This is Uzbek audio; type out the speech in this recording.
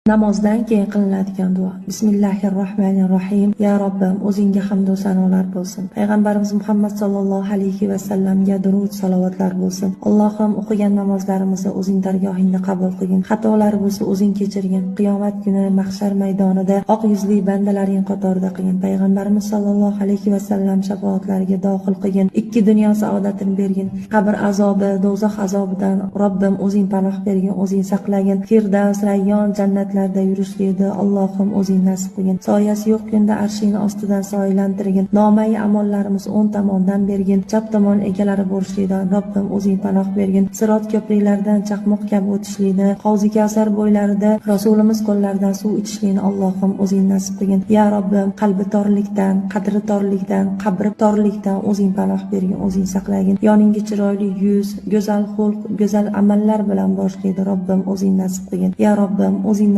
Namozdan keyin qilinadigan duo. Bismillahirrohmanirrohim. Ya Robbim, o'zingga hamd va sanolar bo'lsin. Payg'ambarimiz Muhammad sallallohu alayhi va sallamga durud salovatlar bo'lsin. Allohim, o'qigan namozlarimizni o'zing dargohingda qabul qilgin. Xatolar bo'lsa o'zing kechirgin. Qiyomat kuni mahshar maydonida oq yuzli bandalaring qatorida qilgin. Payg'ambarimiz sallallohu alayhi va sallam shafoatlariga dohil qilgin. Ikki dunyo saodatini bergin. Qabr azobi, do'zax azobidan Robbim o'zing panoh bergin, o'zing saqlagin. Firdavs, Rayyon jannatlarda yurishlikni Allohim o'zing nasib qilgin. Soyasi yo'q kunda arshingni ostidan soyalantirgin. Nomai amallarimiz o'ng tomondan bergin. Chap tomon egalari bo'lishlikdan Robbim o'zing panoh bergin. Sirot ko'priklaridan chaqmoq kabi o'tishlikni, Havzi Kavsar bo'ylarida Rasulimiz qo'llaridan suv ichishlikni Allohim o'zing nasib qilgin. Ya Robbim, qalbi torlikdan, qadri torlikdan, qabri torlikdan o'zing panoh bergin, o'zing saqlagin. Yoningga chiroyli yuz, go'zal xulq, go'zal amallar bilan boshlaydi Robbim o'zing nasib qilgin. Ya Robbim, o'zing